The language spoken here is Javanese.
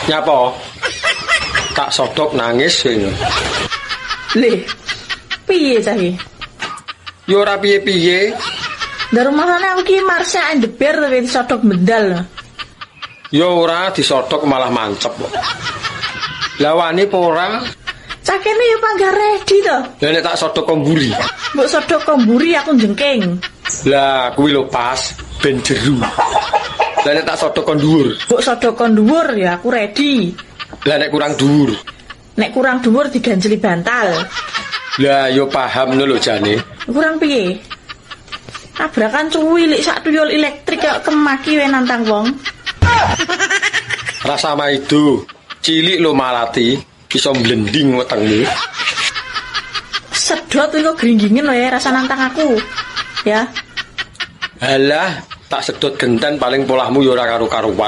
Nyapa? Tak sodok nangis kowe. Le. Piye cah iki? Ya ora piye-piye. Ndak rumahane aku ki Marsha and the Bear tapi disodok bendal. Ya ora disodok malah mancep kok. Lah wani apa ora? Cah kene ya panggah ready to. Lah nek tak sodok ko mburi. Mbok sodok ko mburi aku jengking. Lah kuwi lho pas ben jeru. Lah nek tak sodok ko dhuwur. Mbok sodok ko dhuwur ya aku ready. Lah nek kurang dhuwur. Nek kurang dhuwur diganjeli bantal. Lah yo paham lho jane. Kurang piye? Tabrakan cuwilik sak tuyul elektrik kok kemaki we nantang wong. Rasa maido. Cilik lho malati iso mblending wetengmu. Sedot kuwi kok gringgingen wae rasa nantang aku. Ya. Halah, tak sedot genten paling polahmu yo ora karu-karuan.